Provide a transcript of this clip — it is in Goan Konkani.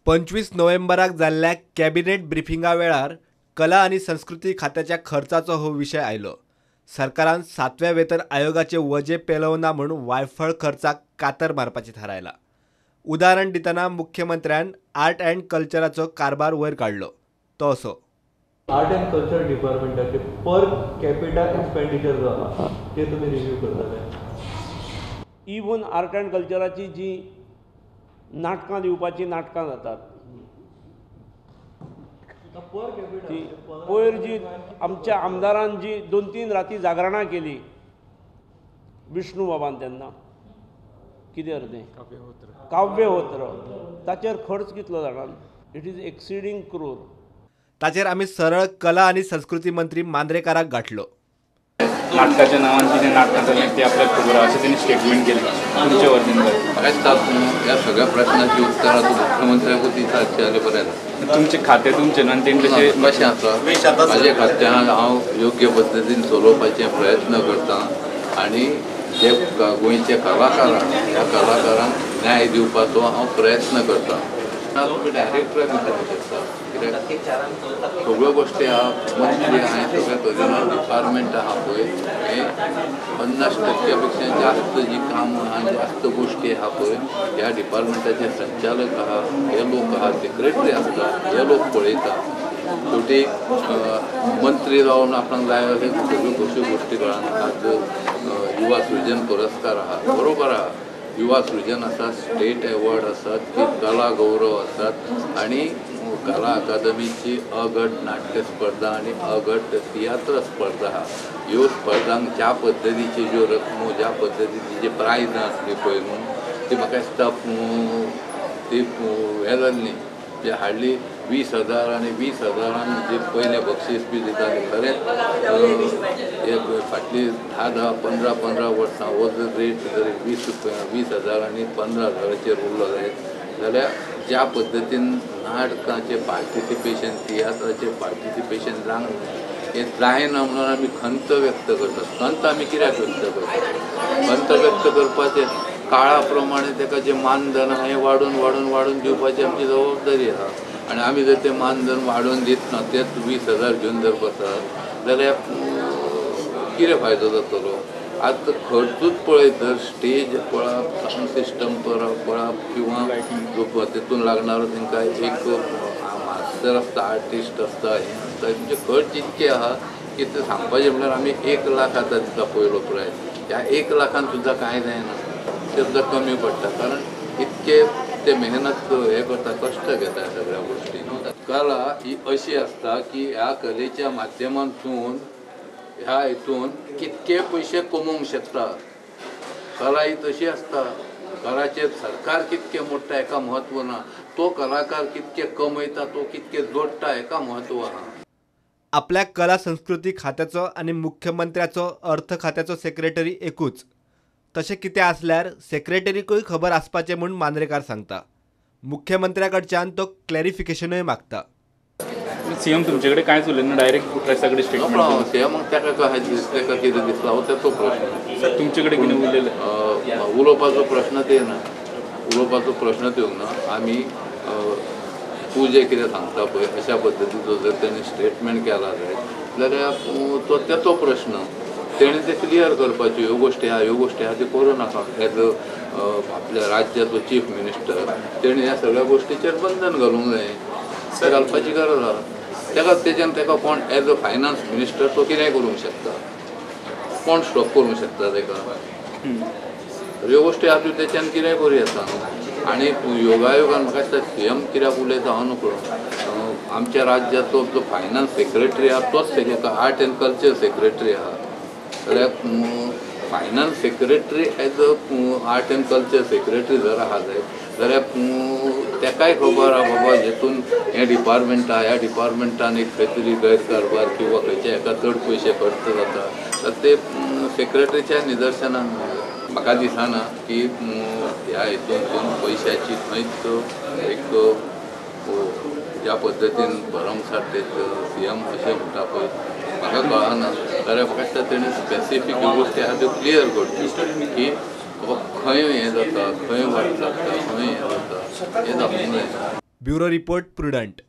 25 नोव्हेंबराक जाल्ल्या कॅबिनेट ब्रिफिंगा वेळार कला आनी संस्कृती खात्याच्या खर्चाचो हो विशय आयलो. सरकारान 7व्या वेतन आयोगाचे वजे पेलवना म्हूण वायफळ खर्चाक कातर मारपाचें थारायला. उदाहरण दितना मुख्यमंत्र्यान आर्ट अँड कल्चराचो कारभार वयर काडलो तो असो. आर्ट अँड कल्चर डिपार्टमेंटाचे पर कॅपिटा एक्सपेंडिचर जो आसा ते तुमी रिव्यू करतले. इवन आर्ट अँड कल्चराची जी नाटकां दिवपाची नाटकां जातात ती पयर जी आमच्या आमदारान जी 2-3 राती जागरणां केली विष्णू बाबान तेन्ना कितें अर्दें काव्यहोत्र ताचेर खर्च कितलो जाणा, it is exceeding crore. ताचेर आमी सरळ कला आनी संस्कृती मंत्री मांद्रेकाराक गाठलो. नाटकाच्या नावान कितें नाटकां जालीं ती आपल्याक खबर आसा अशें तेणी स्टेटमेंट केलें तुमचे वतीन. ह्या सगळ्या प्रश्नाची उत्तरां तूं मुख्यमंत्र्याकूच दिता जाल्यार बरें जाता. तुमचें खातें तुमचें न्हू आनी तेणी तशें कशें आसा म्हाजें खातें हांव योग्य पद्दतीन चलोवपाचे प्रयत्न करता आनी जे गोंयचे कलाकार आहा ह्या कलाकारांक न्याय दिवपाचो हांव प्रयत्न करता. तुमी डायरेक्टराक विचारूंक शकता कित्याक सगळ्यो गोश्टी आहा मंत्री आहा सगळ्या करिना डिपार्टमेंट आहा पळय हें 50% पेक्षा जास्त जी कामां आहा जास्त गोश्टी आहा पळय ह्या डिपार्टमेंटाचे संचालक आहा हे लोक आहा सेक्रेटरी आसता हे लोक पळयता. शेवटी मंत्री जावन आपणाक जाय अशें सगळ्यो कश्यो गोश्टी कळना. आज युवा सृजन पुरस्कार आहा बरोबर आहा, युवा सृजन आसा, स्टेट एवॉर्ड आसात की कला गौरव आसात आनी कला अकादमीची अगट नाट्य स्पर्धा आनी अगट तियात्र स्पर्धा आहा. ह्यो स्पर्धांक ज्या पद्दतीची ज्यो रकमो ज्या पद्दतीची जी प्रायजां आसली पळय न्हू ती म्हाका दिसता ती हें जाली न्ही म्हणजे हाडली 20,000 आनी 20,000 जे पयलें बक्षीस बी दिताले खरेंच हे फाटली 10-10, 15-15 वर्सां हो जर रेट जर 20,000 आनी 15,000 उरलो जायत जाल्यार ज्या पद्दतीन नाटकाचें पार्टिसिपेशन तियात्राचें पार्टिसिपेशन जावंक हें जायना म्हणून आमी खंत व्यक्त करतात. खंत आमी कित्याक व्यक्त करतात? खंत व्यक्त करपाचें काळा प्रमाणे ताका जें मानधन आहा हें वाडून वाडून वाडून दिवपाची आमची जबाबदारी आहा आनी आमी जर तें मानधन वाडोवन दितना तेच 20,000 घेवन जर बसत जाल्यार कितें फायदो जातलो? आतां खर्चूच पळयत जर स्टेज पळप सावंड सिस्टम पळप किंवां तितून लागणारो तांकां एक मास्टर आसता आर्टिस्ट आसता हें आसता म्हणजे खर्च इतके आहा की ते सांगपाचें म्हणल्यार आमी 1 लाख आतां दिता पयलो प्रायज ह्या 1 लाखान सुद्दां कांय जायना ते सुद्दां कमी पडटा कारण इतके ते मेहनत हे करता कश्ट घेता सगळ्या गोश्टी. कला ही अशी आसता की ह्या कलेच्या माध्यमांतून ह्या हितून कितके पयशे कमोवंक शकता. कला ही तशी आसता कलाचेर सरकार कितके मोडटा हेका म्हत्व ना, तो कलाकार कितके कमयता तो कितके जोडटा हेका म्हत्व आहा. आपल्या कला संस्कृती खात्याचो आनी मुख्यमंत्र्याचो अर्थ खात्याचो सेक्रेटरी एकूच तशें कितें आसल्यार सेक्रेटरीकूय खबर आसपाचें म्हूण मांद्रेकार सांगता. मुख्यमंत्र्या कडच्यान तो क्लॅरिफिकेशनूय मागता. सीएम तुमचे कडेन कांयच उलयना डायरेक्ट प्रेसा कडेन स्टेटमेंट. सीएम ताका कशें दिसलें ताका कितें दिसलां हो तेचो प्रश्न. तुमचे कडेन कितें उलयलें? उलोवपाचो प्रश्न ते ना, उलोवपाचो प्रश्न येवंक ना. आमी तूं जें कितें सांगता पळय अशा पद्दतीचो जर तेणी स्टेटमेंट केला जायत जाल्यार तो तेचो प्रश्न तेणें तें क्लियर करपाच्यो ह्यो गोश्टी आहा ह्यो गोश्टी आहा त्यो करूं नाका. एज आपल्या राज्याचो चीफ मिनिस्टर तेणें ह्या सगळ्या गोश्टीचेर बंधन घालूंक जाय, तें घालपाची गरज आहा. ताका तेज्यान ताका कोण एज अ फायनान्स मिनिस्टर तो कितेंय करूंक शकता, कोण स्टॉप करूंक शकता ताका. ह्यो गोश्टी आहा त्यो तेच्यान कितेंय करूं येता न्हू. आनी योगायोगान म्हाका दिसता सीएम कित्याक उलयता हांव न्हू कळूं आमच्या राज्याचो जो फायनान्स सेक्रेटरी आहा तोच आर्ट एंड कल्चर सेक्रेटरी आहा जाल्यार finance secretary as a art and culture secretary जर आहा जायत जाल्यार ताकाय खबर आहा बाबा हेतून हें डिपार्टमेंट आहा ह्या डिपार्टमेंटान एक खंय तरी गैरकारभार किंवा खंयच्या हेका चड पयशे खर्च जाता तर ते सेक्रेटरीच्या निदर्शनान म्हाका दिसना की ह्या हितून पयशाची खंयच एक ज्या पद्दतीन भरमसाठ सीएम अशें म्हणटा पळय म्हाका कळना. जाल्यार म्हाका दिसता तेणें स्पेसिफीक ह्यो गोश्टी आहा त्यो क्लियर करच्यो की बाबा खंय हें जाता, खंय वाट लागता, खंय हें जाता, हें दाखोवंक जाय. Bureau report, Prudent.